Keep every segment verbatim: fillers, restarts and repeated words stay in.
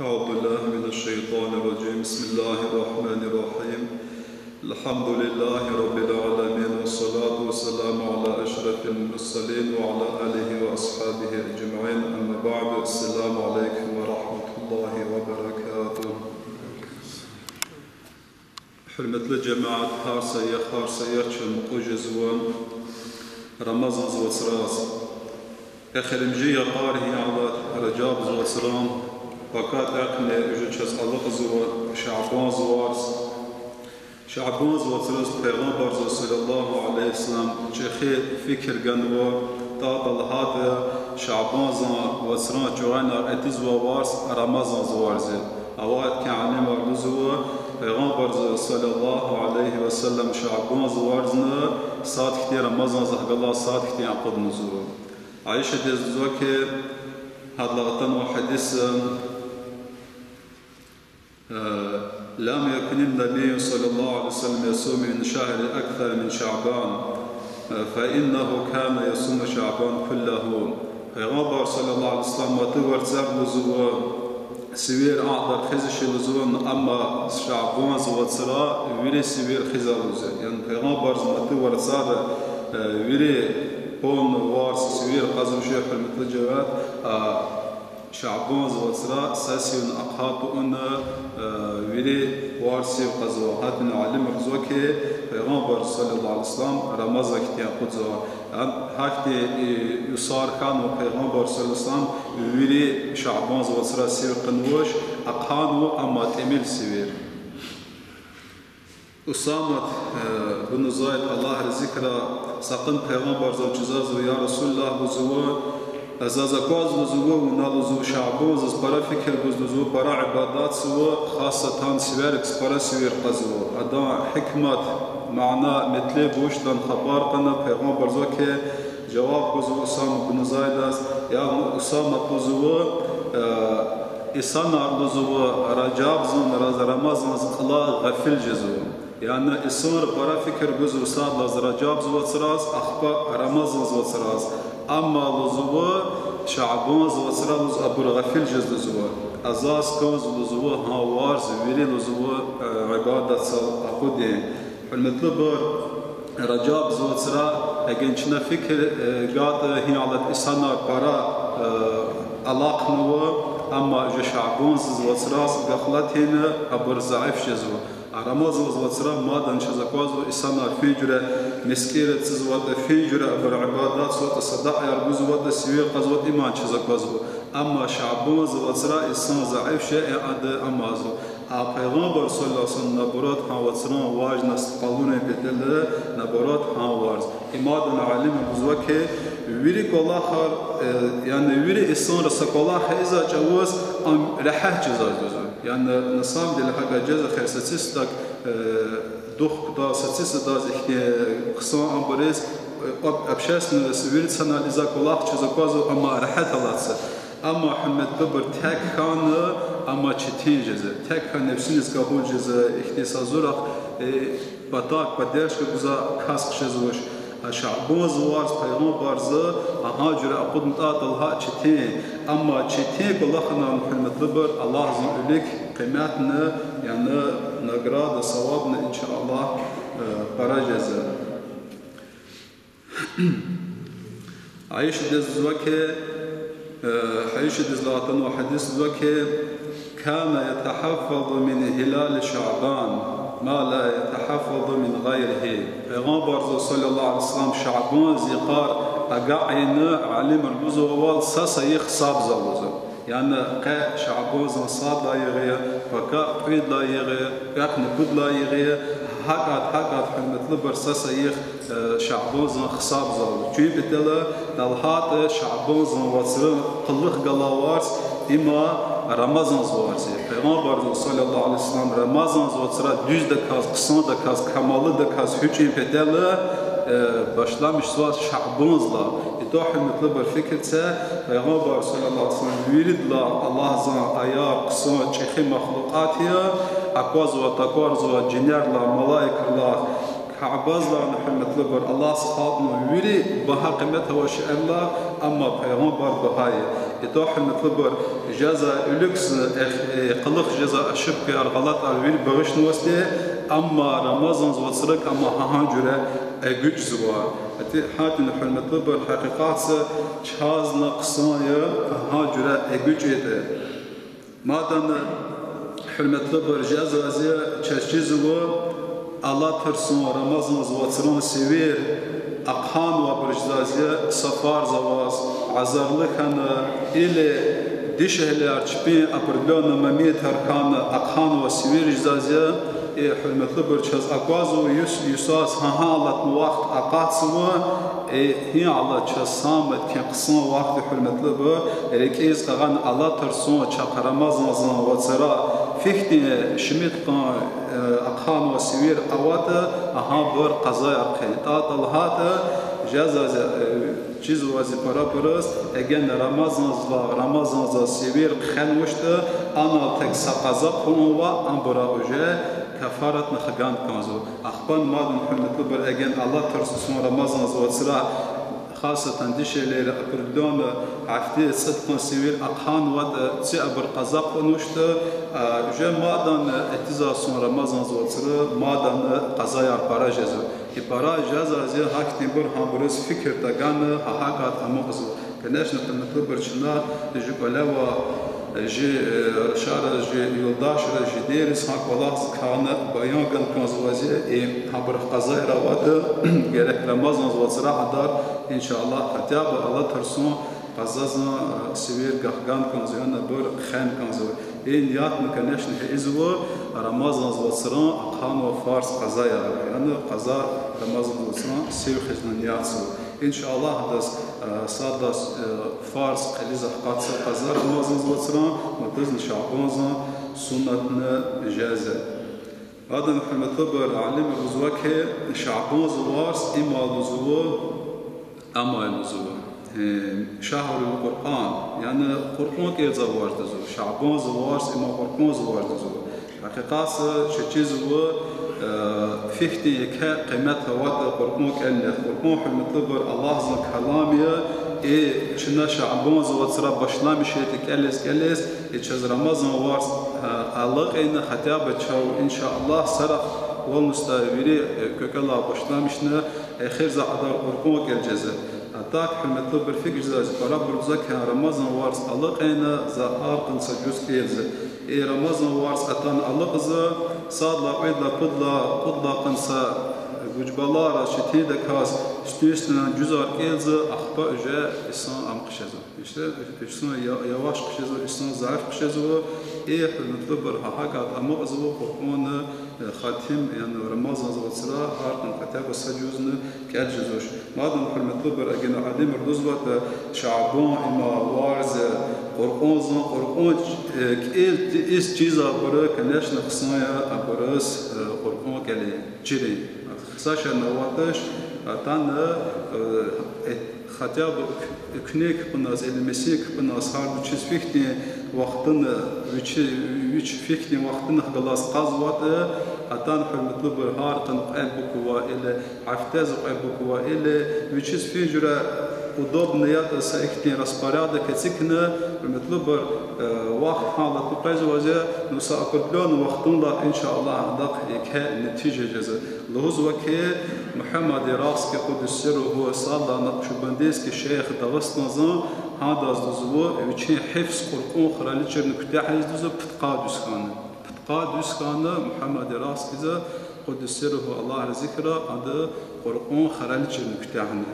أعوذ بالله من الشيطان الرجيم. بسم الله الرحمن الرحيم. الحمد لله رب العالمين، والصلاة والسلام على أشرف المرسلين وعلى آله وأصحابه أجمعين. أما بعد، السلام عليكم ورحمة الله وبركاته. Гьуьрметли жемят, гьар са я, гьар са я чун къужизва Рамазанза вацраз. Эхиримжи я къар гьи алад Ражабза вацран, пакад эхни уже чаз алукьзава Шабанза варз. Шабанза вацраз Пайгъамбарза, صلى الله عليه وسلم, чӀехи фикир ганва, тӀа талгьатӀа Шабанза вацран чугъайна этизва варз Рамазанза варзи. Авайд хьи алимар лузва, Пайгъамбарза, صلى الله عليه وسلم, Шабанза варзна сад хьтин, Рамазанза галаз сад хьтин акъудназва. Аишадиз лузва хьи, гьадалай атанва гьадис, لم يكن النبي صلى الله عليه وسلم يصوم من شهر أكثر من شعبان، فإنه كان يصوم شعبان كله. Пайгъамбар, صلى الله عليه وسلم, мад варцар лузва, сивер агъдар хизиши лузва, амма Шабанза вацра вири сивер хизва лузва. Яни Пайгъамбарза мад варцар, э, вири пун варз сивер кьазвачир, гьуьрметли жемят, а Шабанза вацра са сивни ахъа тавуна, э, вири варз сив кьазва. Гьатта алимар лузва хьи, Пайгъамбар, صلى الله عليه وسلم, Рамазан хьтин акъудзава. Ам гьахьтин, э, йисар хьанва Пайгъамбар, صلى الله عليه وسلم, вири Шабанза вацра сив кьунвач, ахъанва, амма тӀимил сивер. Усамат, э, бин Зайд, Аллагь рази хьурай, са къуй Пайгъамбарзав чизва, я Расулуллагь, лузва, заз аквазва лузва, вуна лузва Шабанзаз пара фикир гуз лузва, пара ибадатзава, хас са тан сивер, пара сивер кьазва. Адан гьикмат, мана, метлеб вуч ятӀани хабар кьуна, Пайгъамбарза лузва хьи, жаваб гузва Усамат бин Зайдаз, я Усамат, лузва, э, инсанар лузва Ражабзан, раз Рамазанзан кьулай гъафил жезва. Яни инсанри пара фикир гузва сад лагьай Ражабза вацраз, ахпа Рамазанза вацраз. Амма лузва Шабанза вацра луз абур гъафил жез лузва. Азаз кӀанзава лузва гьа варз вири лузва, э, ибадатзал акъудун. Гьуьрметлубур, Ражабза вацра, эгер чна фикир, э, гайитӀа, гьи алад инсанар пара, э, алахънава, амма уже Шабанза вацраз гафлатна абур зайиф жезва. А Рамазанза вацра мадни чаз аквазва инсанар фин жуьре мискӀинриз физватӀа, фин жуьре абур ибадатзаватӀа, садакьаяр гузватӀа, сивер кьазватӀа, иман чаз аквазва. Амма Шабанза вацра инсан зайиф жеда, ада амазва. А Пайгъамбар, صلى الله عليه وسلم, наоборот, гьа вацран важность къалурун патал, наоборот, гьа варз. Имадин алимар лузва хьи, вири кӀвалахар, э, яни вири инсанри са кӀвалах ийизвай чӀавуз ам регьят жезвайди я. Яни, на самом деле, гьакӀ жезва хьи, сад садаказ, э, дух кутаз, сад садаз ихьтин хъсан абуриз, э, об-, общественность, вири инсанар ийизвай кӀвалах чаз аквазва, амма регьят алатзава. Амма, гьуьрметлубур, тек хьана, амма четин жезва. Тек хьана нефсиниз кьабул жезва, ихьтин са зуракь, э, патав, поддержка гузвай кас хъжезвач. А Шабанза варз Пайгъамбарза гьа жуьре акъудун тӀа талгьа четин. Амма четин кӀвалахна, гьуьрметлубур, Аллагьзан вилик къиметни, яни награда, савабни, إن شاء الله, э, пара жезва. Аишадиз лузва хьи, э, Аишадиз лагьай атанва гьадис, лузва хьи, كان يتحفظ من هلال شعبان ما لا يتحفظ من غيره. Пайгъамбарза, صلى الله عليه وسلم, Шабанза йикъар агакьна, алимар лугьузвайвал, са са йикъ гьисабзава лугьузва. Яни къе Шабанзан сад лагьай йигъи я, пака кьуьд лагьай йигъи я, кьве къанни пуд лагьай йигъи я, гьакӀад, гьакӀад, гьуьрметлубур, са са йикъ, э, Шабанзан гьисабзава. Чун патал талгьайтӀа Шабанзан вацран къуллугъ галай варз им я Рамазанза варз. Пайгъамбарза, صلى الله عليه وسلم, Рамазанза вацра дуьздаказ, хъсандаказ, камалдаказ гьуьчӀин патал, э, башламишзава Шабанзалай. ИтӀа, гьуьрметлубур, фикир це, Пайгъамбар, صلى الله عليه وسلم, виридалай Аллагьзан аяр хъсан чӀехи махлукьат я, аквазва, такварзава жинерилай, малаикрилай, Кябедилайни, гьуьрметлубур, Аллагьза халкьнава вири багьа-къимет авай шейэрилай, амма Пайгъамбар багьа я. Итав, гьуьрметлубур, жезва виликза, э, э, къулухъ жезва ошибкаяр, гъалатӀар вири багъишнавайди, амма Рамазанза вацрак амма гьа-гьа жуьре эгечӀзава. Гьатта, гьатта, гьуьрметлубур, гьакъикъатза чазни хъсан я гьа-гьа жуьре эгечӀайтӀа. Мадни, гьуьрметлубур, жезва зи, чаз чизва, алатрсон Рамазанза вацран сивер ахъанвайбур жезва зи, сапарзаваз, азарлу хьана, или дишегьлияр чпин определённый моментар хьана ахъанвай сивер жезва зи, э, гьуьрметлубур, чаз аквазва йис-, йисуз гьа-гьа алатна вахт акъатзава, э, гьи алат чаз самый хъсан вахт я, гьуьрметлубур, рикӀиз къагъана алатрсон чахъ Рамазанзан вацра фихьтин шумуд къан, э, ахъанвай сивер аватӀа, гьабур къазаяр хъийин. ТӀа-, тӀа лагьайтӀа, жезва зи, э, чизва зи парабуруз, эгена Рамазанзалай Рамазанзаз сивер хъхьенвачтӀа, анал тек са къаза хъувунвай, абуруз уже кафаратни хган кӀанзава. Ахпани мадни, гьуьрметлубур, эгена алатрсон Рамазанза вацра, хасатан дишегьлийри определённый гьафтеда цӀуд къан сивер ахъанватӀа, ци абур къаза хъувунвачтӀа, а, уже мадни, э, этизвай сон Рамазанза вацра мадни къазаяр пара жезва. И пара жезва зи гьахьтинбур гьабуруз фикир тагана, гьа гьакӀ амукьзава. Конечно, гьуьрметлубур, чна жи кӀвале ва жи, э, рушариз, жи юлдашриз, жи диндиз гьа кӀвалахзакай баян гун кӀанзава зи, и гьабурухъ къазаяр аватӀа, герек Рамазанза вацра кьадар, иншаллагь, хотя бы алатрсон къазазан, э, сивер гахган кӀанзава, яни абур хъхьен кӀанзава. И ниятни, конечно, ийизва, Рамазанза вацран ахъанвай фарз къазаяр, яни къаза Рамазанза вацран сив хуьзвай ниятзава. Иншаллагь, адаз, э, садаз, э, фарз кьилиз акъатзава къаза Рамазанза вацран, ва адазни Шабанзан суннатни жезва. Адан, гьуьрметлубур, алимри лугьузва хьи, Шабанза варз им я лугьузва, ам я лугьузва, э, شهر القرآن, яни Къуръан кӀелзавай варз лугьузва, Шабанза варз им я, Къуръанза варз лугьузва. Гьакъикъатда чаз чизва, э, фихьтин еке къимет аватӀа Къуръан кӀелни. Къуръан, гьуьрметлубур, Аллагьзан калам я, и чна Шабанза вацра башламишайтӀа кӀелиз, кӀелиз, и чаз Рамазан варз, э, алакьна, хотя бы чав, иншаллагь, сарахъ полностью вири, э, кӀвалахар башламишна, эхирза кьадар Къуръан кӀел жезва. А так, гьуьрметлубур, фикир жезва зи, парабур лугьузва хьи, Рамазан варз алакьна, за гьар къанни са жуз кӀелзава. И Рамазан варз атана алакьзава, садлагьай, кьведлагьай, пуд лагьай, кьуд лагьай къанни са гужбалара четиндаказ сифтени-сифтени жузар кӀелзава, ахпа уже инсан ам хъжезва. Ишта, инсан я-, яваш хъжезва, инсан заиф хъжезва, и, гьуьрметлубур, гьа гьакӀ амукьзава Къуръан, э, хатим, яни Рамазан вацра гьар къанни хотя бы са жузни кӀел жезвач. Мадни, гьуьрметлубур, эгена алимри лугьузватӀа, Шабан им я варз, Къуръанзан, Къуръан, э, кӀел тийиз чизвайбуру, конечно, хъсан я абуруз, э, Къуръан кӀелин, чирин. Са шейни аватӀач, атана, э, э, хотя бы куь-, куьне кпӀуназ или месин кпӀуназ, гьар вичиз фихьтин вахтуна, вичи-, вич фихьтин вахтунихъ галаз кьазватӀа, атана, гьуьрметлубур, гьар къанни кьве буква или гьафтеза кьве буква или вичиз фин жуьре удобно ятӀа са ихьтин распорядок эцигна, гьуьрметлубур, э, вахт гьалатна къвезвайди я, ну, са определённый вахтунда, иншаллагь, адахъ еке нетижа жезва. Лугьузва хьи, Мугьаммад Ярагъский, къуддиса сирругьу, сад лагьай накъшбандский шейх Дагъустанзан, гьадаз лугьузва вичин гьифз Къуръан хураличирни куьтягьиз лугьузва пудкъад йис хьана. Пудкъад йис хьана Мугьаммад Ярагъскийза, къуддиса сирругьу, Аллагь рази хьурай, ада Къуръан хураличирни куьтягьна.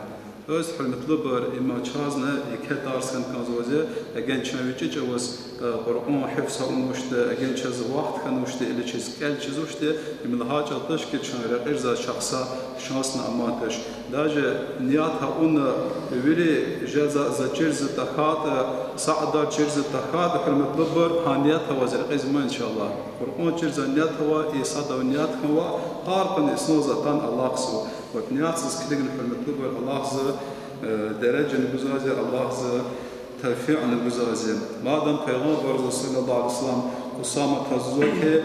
То есть, гьуьрметлубур, им чазни еке тарс хьана кӀанзавайди я, эгер чна вичи чӀавуз, э, Къуръан гьифз авунвачтӀа, эгер чаз вахт хьанвачтӀа, или чаз кӀел чизвачтӀа, им лагьай чӀал туш хьи, чун рекьиза чахъ са шансни амай туш. Даже ният авуна вири жезва, за чирзава тахьайтӀа, са кьадар чирзава тахьайтӀа, гьуьрметлубур, гьа ният аваз рекьизма, иншаллагь. Къуръан чирзавай ният ава, и садав ният хьанва, гьар къанни инсанза атана алахъзава. Вот ниятсуз килигна, гьуьрметлубур, Аллагьза, э, дережани гузвайди я, Аллагьза тавфикьни гузвайди я. Мадни Пайгъамбарза, صلى الله عليه وسلم, Усаматаз лугьузва хьи,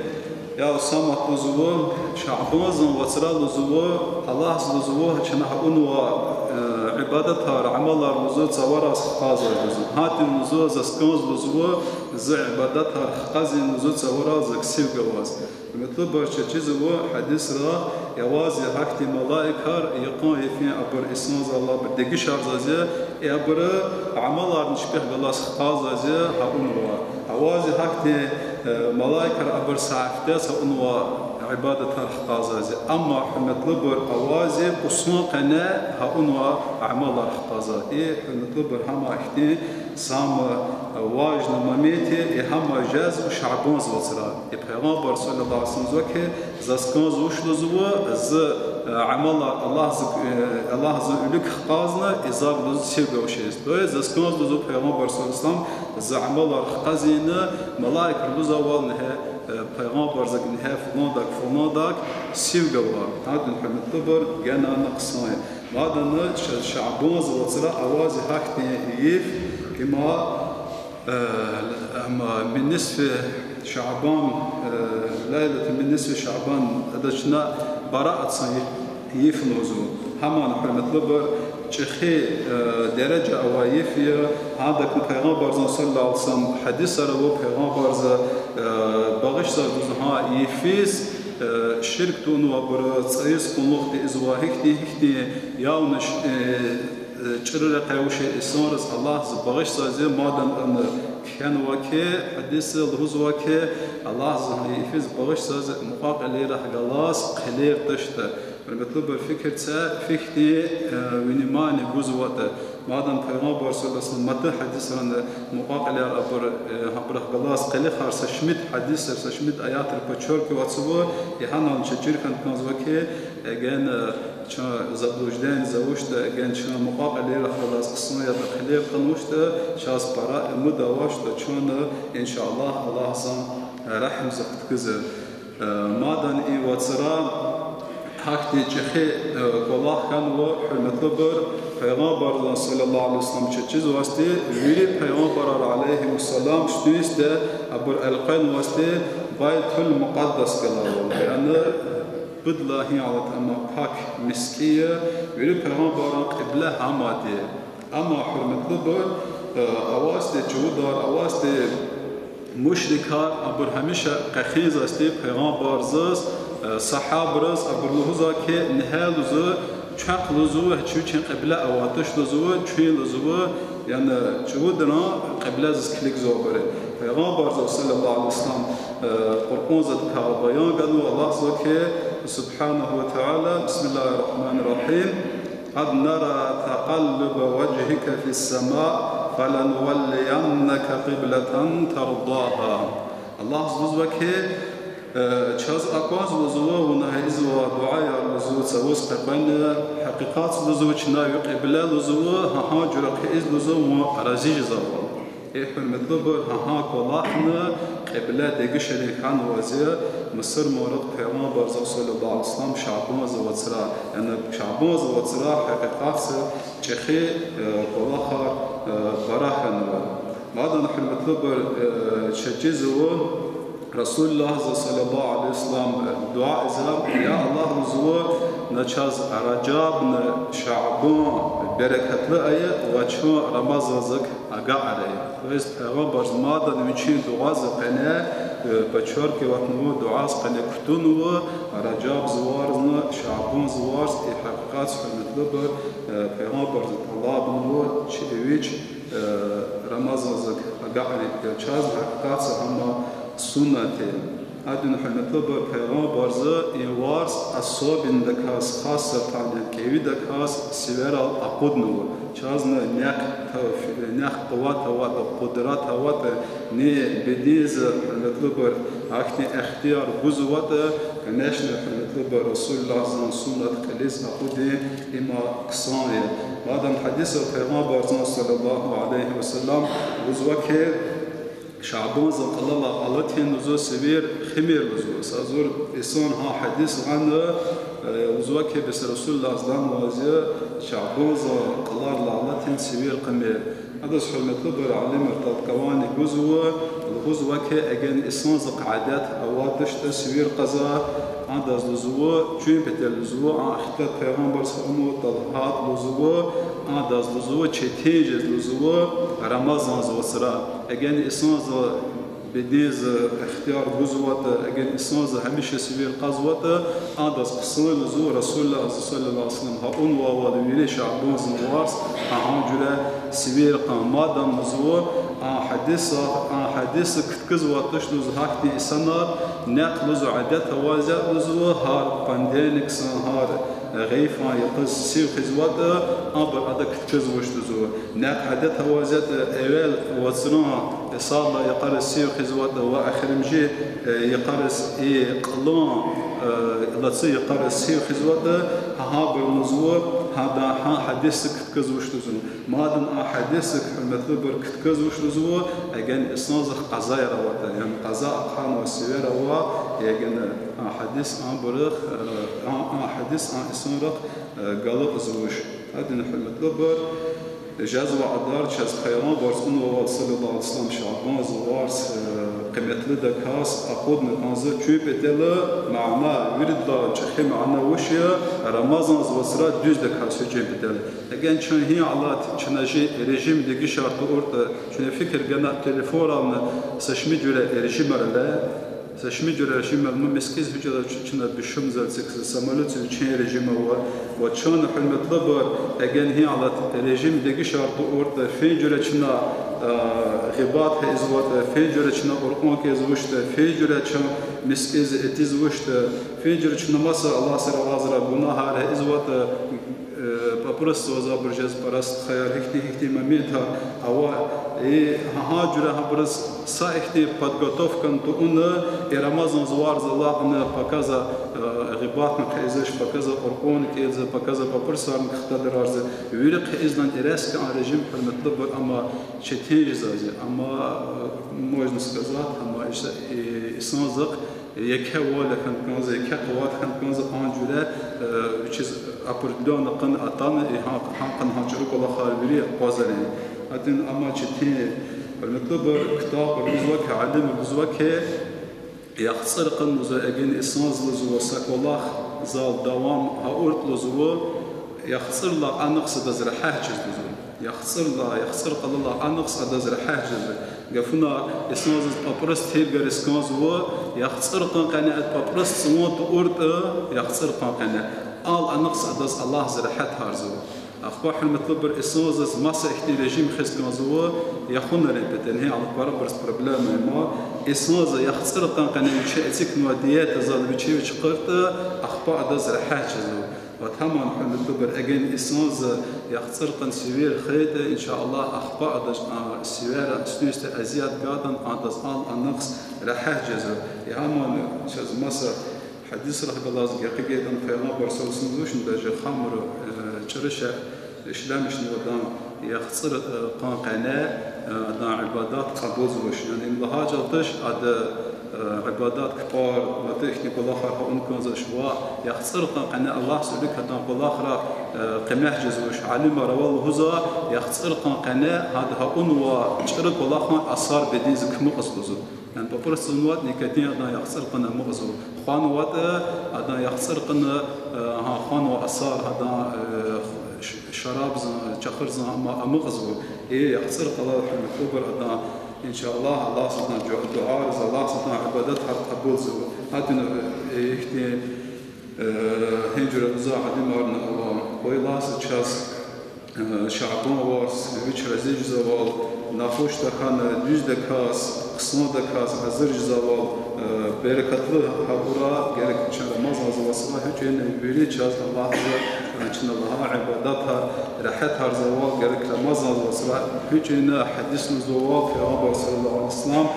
я Усамат, лугьузва, Шабанзан вацра, лугьузва, Аллагьза, лугьузва, чна авунвай, э, ибадатар, амалар лугьузва цавараз хкажзаваз лугьузва. Гьатин лугьузва, заз кӀанзава лугьузва зи ибадатар хкажин лугьузва цавараз, зак сив гваз. Гьуьрметлубур, чечизва гьадисра, я ваз я гьахьтин малаикар йикъан йифен абур инсанзал алайбур дегишарзаваз я, и абуру амаларни чпихъ галаз хкажзаваз я гьавунва. Аваз я гьахьтин, э, малаикар абур сафтез гьавунва ибадатар хкажзаваз я. Амма, гьуьрметлубур, аваз я хъсан къене гьавунва амалар хкажзаваз я. И, гьуьрметлубур, гьам ихьтин сама важный момент я, и гьам жезва Шабан вацра. И Пайгъамбар صلى الله عليه وسلم лугьузва хьи, заз кӀанзава вуч лугьузва, зи, э, амалар Аллагьза, э, Аллагьза вилик хкажна, и зак лугьузва сив гвачиз. То есть заз кӀанзава лугьузва Пайгъамбар صلى الله عليه وسلم, зи амалар хкажна, малаикар лугьузвайвал ингье, э, Пайгъамбарзак ингье фландак, фландак сив гва. Гьадан, гьуьрметлубур, генани хъсан я. Мадни ша-, Шабан вацра аваз я гьахьтин йиф, има, э, амма من نصف شعبان, э, ليلة من نصف شعبان, ада чна бараат сан йиф лугьузва. Гьамни, гьуьрметлубур, чӀехи, э, дережа авай йиф я, гьадакай Пайгъамбарзан صلى الله عليه وسلم гьадисар ава, Пайгъамбарза, э, багъишзава лугьузва гьа йифиз, э, ширк тунвайбуру, цӀийиз къуллугъ тийизвай, гьихьтин, гьихьтин явнаш, э, э, чӀуру рекье авачир инсанриз Аллагьза багъишзава лугьузва, мадни ана кхьенва хьи, гьадисда лугьузва хьи, Аллагьза гьа йифиз багъишзава лугьузва мукьва-кьилийрихъ галаз хъилер тушта. Гьуьрметлубур, фикир це, гьихьтин, э, внимание гузватӀа. Мадни Пайгъамбар صلى الله عليه وسلم маса гьадисрани мукьва-кьилияр абур, э, гьабурухъ галаз къилихар са шумуд гьадисра, са шумуд аятра подчеркиватьзава, и гьанал чаз чир хьана кӀанзава хьи, эгена, э, чун заблуждениеда авачтӀа, эгена чун мукьва-кьилийрихъ галаз хъсан ятӀа хъилер кьунвачтӀа, чаз пара умуд авачтӀа, чун, иншаллагь, Аллагьзан регьимдиз хкудзава. Э, мадни и вацра гьахьтин чӀехи, э, кӀвалах хьанва, гьуьрметлубур, Пайгъамбарзан صلى الله عليه وسلم чечизвайди, вири пайгъамбарар عليهم السلام сифте абур элкъвенвайди Байтул-Мукъаддас галайвал. Яни пуд лагьай алат, амма пак мискӀин я, вири пайгъамбаррин кьибле гьамди я. Амма, гьуьрметлубур, э, авайди чувудар, авайди мушрикар, абур гьамиша къекъинзавайди Пайгъамбарзаз, э, сагьабайриз, абур лугьузва хьи, ингье лугьузва, чахъ лугьузва, чи вичин кьибле авайди туш лугьузва, чун лугьузва, яни чувудрин кьибледиз килигзавайбур я. Пайгъамбарза صلى الله عليه وسلم, э, Къуръанзадакай баян ганва, Аллагьза лугьузва хьи, سبحانه وتعالى, بسم الله الرحمن الرحيم. قد نرى تقلب وجهك في السماء فلنولينك قبلة ترضاها. Аллагьза лугьузва хьи, э, чаз аквазва лугьузва вуна ийизвай дуьаяр лугьузва цавуз къекъвена, гьакъикъатда лугьузва чна ви кьибле лугьузва, гьа-гьа жуьре хъийиз лугьузва вун рази жезвайвал. Э, гьуьрметлубур, гьа-гьа кӀвалахни кьибле дегишарин хьанваз я мусурманрихъ Пайгъамбарза صلى الله عليه وسلم Шабанза вацра, яни Шабанза вацра гьакъикъатда чӀехи, э, кӀвалахар, э, пара хьанва. Мадни, гьуьрметлубур, э, чечизва Расулуллагьза صلى الله عليه وسلم, э, дуьа ийизва, я Аллагь, лугьузва, на чаз Ражабни Шабан берекатлу ая ва чун Рамазанзак агакьрай. То есть Пайгъамбарза мадни вичин дуьаза къене, э, подчеркиватьнава, дуьаза къене кутунва Ражабзаварзни Шабанзаварзни, и гьакъикъатда, гьуьрметлубур, э, Пайгъамбарза тӀалабнава чи вич, э, Рамазанзак агакьрай, чаз гьакъикъатда гьам суннат я. Гьадан, гьуьрметлубур, Пайгъамбарза и варз особеннидаказ, хасатан кӀевидаказ сиверал акъуднава. Чазни нихъ та-, нихъ къуват аватӀа, къудрат аватӀа, ни беденза, гьуьрметлубур, ахьтин ихтияр гузватӀа, конечно, гьуьрметлубур, Расулуллагьзан суннат кьилиз акъудун има хъсан я. Мадни гьадисда Пайгъамбарза صلى الله عليه وسلم лугьузва хьи, Шабанза кьалалай алатин лугьузва сивер химир лугьузва. Са зур инсан гьа гьадис гъана, э, лугьузва хьи, бес Расулуллагьза лагьанваз я Шабанза кьалалай алатин сивер химир. Гьадаз, гьуьрметлубур, алимри толкование гузва, лугьузва Лугьузва хьи, эгер инсанзахъ адет аватуштӀа сивер кьаза, адаз лугьузва, чун петел лугьузва, а ихтилат Пайгъамбарза авунватӀа гьакӀ лугьузва, адаз лугьузва, четин жез лугьузва Рамазанза вацра. Эгер инсанза беденза ихтияр гузватӀа, эгер инсанза гьамиша сивер кьазватӀа, адаз хъсан лугьузва, Расулуллагьза صلى الله عليه وسلم гьа авунвайвал вири Шабанзан варз гьа жуьре сивер кьун. Мадам лугьузва, а гьадисда, а гьадисда куьткуьзватуш лугьузва гьахьтин инсанар, нихъ лугьузва адет аваз ятӀа лугьузва, гьар понедельникзан, гьар, э, гъейфан йикъаз сив хуьзватӀа, абур ада куьткуьзвач лугьузва. Нихъ адет аваз ятӀа, э, эвел вацран, э, садлай йикъара сив хуьзватӀа ва эхиримжи, э, йикъара с-, и кьулан, э, лацу йикъара сив хуьзватӀа, гьа гьабур лугьузва, гьада гьа гьадисда куьткуьзвач лугьузва. Мадам а гьадисда, гьуьрметлубур, куьткуьзвач лугьузва, эгер инсанзахъ къазаяр аватӀа, яни къаза ахъанвай сивер ава, эгер а гьадис абурухъ, э, а, а гьадис а инсанрихъ, э, галукьзавач. Гьадин, гьуьрметлубур, жезвай кьадар чаз Пайгъамбарза авунвайвал صلى الله عليه وسلم Шабанзан варз, э, къиметлудаказ акъудна кӀанзава чун петел, мана виридалай чӀехи мана вуч я, Рамазанза вацра дуьздаказ гьуьжин петел. Эгер чун гьи алат, чна чи режим дегишар тавуртӀа, чна фикир гана телефонрални са шумуд жуьре режимар ала, са шумуд жуьре режимар, ма мискӀинза гьуьжеда чна бушумза эцигзава, самолётза вичин режим ава, ва чун, гьуьрметлубур, эгер гьи алат режим дегишар тавуртӀа, фин жуьре чна, а, гъибет ийизватӀа, фин жуьре чна Къуръан кӀелзавачтӀа, фин жуьре чун мискӀинза этизвачтӀа, фин жуьре чна маса Аллагьза рагъазрай гунагьар ийизватӀа, э, пӀапӀрусзаваз абур жез пара стхаяр, гьихьтин-гьихьтин моментар ава, и гьа жуьре гьабуруз са ихьтин подготовкани тавуна, и Рамазанза варз алакьна, паказа, э, гъибетни хъийизвач, паказа Къуръан кӀелзава, паказа пӀапӀрусарни хтадарарзава, вири хъийизвани и резкий а режим, гьуьрметлубур, амма четин жезва, амма, э, можно сказать, амма ис-, и-, инсанзахъ еке воля хьана кӀанзава, еке къуват хьана кӀанзава а жуьре, э, вичиз определённый къуна атана, и гьа-, гьа къуна гьа чӀуру кӀвалахар вири акъвазарин. Гьадин амма четин, гьуьрметлубур, ктабра лугьузва хьи, алимри лугьузва хьи, яхцӀур къуна лугьузва, эгер инсанза лугьузва са кӀвалах зал давам авуртӀа лугьузва, яхцӀурдалай кьван юкъуз адаз регьят жезва лугьузва. ЯхцӀурдалай, яхцӀур къалалай кьван юкъуз адаз регьят жезва. Гафуна, инсанзаз пӀапӀрус тиргериз кӀанзава, яхцӀур къан къене а пӀапӀрус цӀувун тавуртӀа, яхцӀур къан къене, ал а юкъуз адаз Аллагьза регьят гьарзава. Ахпа, гьуьрметлубур, инсанзаз маса ихьтин режим хуьз кӀанзава, яхунрин патал, гьи алат парабуруз проблема я ман, инсанза яхцӀур къан къене вичи эцигнавай диета зал вичи вич хъватӀа, ахпа адаз регьят жезва. Ва тамам, гьуьрметлубур, эгер инсанза яхцӀур къан сивер хвейитӀа, إن شاء الله, ахпа адаз, а, сивера, сивесди азият гайитӀани, адаз ал а юкъуз регьят жезва. Гьамани чаз маса гьадисрихъ галаз гекъигайтӀани, Пайгъамбар صلى الله عليه وسلم лугьузва хьи, даже хамру, э, чӀуру шей ишлемишнавайди яхцӀур, э, къан къене, э, адан ибадат кьабулзавач. Яни им лагьай чӀал туш, ада, э, ибадат, кпӀар, мад ихьтин кӀвалахар авун кӀанзавач ва яхцӀур къан къене Аллагьза вилик адан кӀвалахрай, э, къимет жезвач. Алимар ава лугьузва, яхцӀур къан къене гьада авунвай чӀуру кӀвалахрин асар беденза кумукьзава лугьузва. Яни пӀапӀрус цӀунватӀа, никотин адан яхцӀур къан амукьзава. ХванватӀа, адан яхцӀур къан, э, гьа хванвай асар, гьадан, э, ш-, шарабзан, чахурзан ама амукьзава. И яхцӀур къалал, гьуьрметлубур, адан, إن شاء الله, Аллагьза адан ду-, дуьайриз, Аллагьза адан ибадатар кьабулзава. Гьадин, э, ихьтин, э, гьи жуьре лугьузвай алимарни ава. Къуй лагьайди чаз, э, Шабан варз вич рази жезвайвал, нахуш тахьана, дуьздаказ, хъсандаказ гьазур жезвайвал, э, берекатлу гьабура, герек чун Рамазанза вацра гьуьчӀуьнна вири чаз Аллагьза, э, чна лагьай ибадатар регьят гьарзавайвал, герек Рамазанза вацра гьуьчӀуьнна, гьадис лугьузвайвал, Пайгъамбар صلى الله عليه وسلم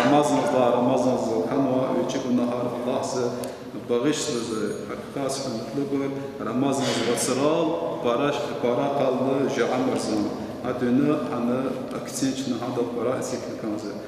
Рамазанза, Рамазанза хьанва вичи гунагьар Аллагьза багъишзава. Гьакъикъатда, гьуьрметлубур, Рамазанза вацрал пара, пара къаллу жуьре амарзава. Гьадин гьана акцент чна гьадал пара эцигна кӀанзава.